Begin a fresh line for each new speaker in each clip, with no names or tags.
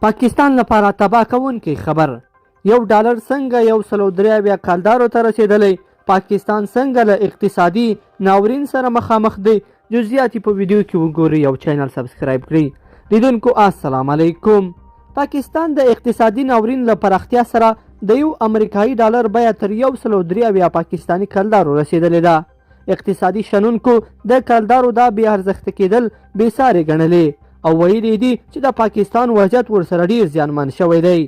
پاکستان لپاره تباه کوونکی خبر، یو ډالر څنګه 173 کلدارو ته رسېدلی، پاکستان څنګه له اقتصادي ناورین سره مخامخ دی، جزئیات یې په ویډیو کې وګورئ او چینل سبسکرایب کړئ. لیدونکو السلام علیکم. پاکستان د اقتصادي ناورین له پراختیا سره د یو امریکایي ډالر بیه تر 173 پاکستاني کلدارو رسېدلې ده. اقتصادي شنونکو د کلدارو دا بې ارزښته کېدل بې سارې ګڼلې او ویلي دي چې د پاکستان وضعیت ورسره ډیر زیانمن شوی دی.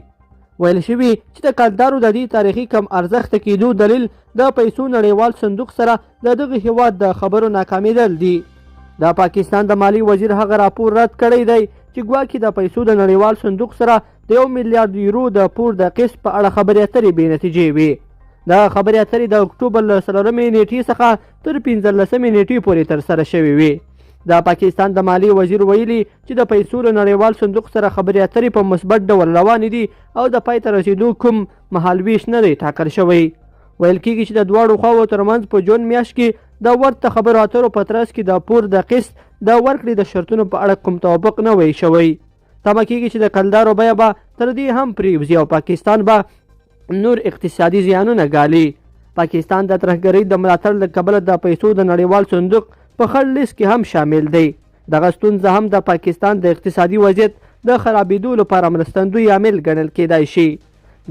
ویل شوي چې د کلدارو د دې تاریخي کم ارزښته کېدو دلیل د پیسو نړیوال صندوق سره د دغه هیواد د خبرو ناکامېدل دي. د پاکستان د مالی وزیر هغه راپور رد کړی دی چې ګواکې د پیسو د نړیوال صندوق سره د 1 میلیارډ یورو د پور د قسط په اړه خبرې اترې بې نتیجې وې. دا خبرې اترې د اکتوبر له 4مې نیټې څخه تر 15مې نیټې پورې ترسره شوې وې. د پاکستان د مالی وزیر ویلي چې د پیسو له نړیوال صندوق سره خبرې اترې په مثبت ډول روانې دي او د پای ته رسېدو کوم مهالویش نه دی ټاکل شوی. ویل کیږي چې د دواړو خواوو ترمنځ په جون میاشت کې د ورته خبرو اترو په ترڅ کې د پور د قسط د ورکړې د شرطونو په اړه کوم توافق نه وی شوی. تمه کیږي چې د کلدارو بیه به تر دې هم پریوځي او پاکستان به نور اقتصادي زیانونه ګالي. پاکستان د ترهګرۍ د ملاتړ له کبله د پیسو د نړیوال صندوق په خړ لیست کې هم شامل دی. دغه ستونزه هم د پاکستان د اقتصادي وضعیت د خرابېدو لپاره مرستندوی عامل ګڼل کېدای شي.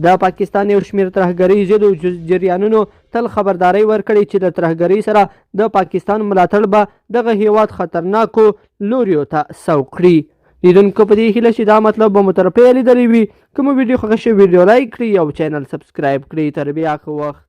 د پاکستان یو شمېر ترهګرۍ ضدو جریانونو تل خبرداری ورکړی چې د ترهګرۍ سره د پاکستان ملاتړ به دغه هیواد خطرناکو لوریو ته سوق کړي. لیدونکو، په دې هیله چې دا مطلب به مو تر پیه لیدلی وي. کومه ویډیو خوښه شوې، ویډیو لایک کړئ او چینل سبسکرایب کړئ. تر بیا ښه وخت.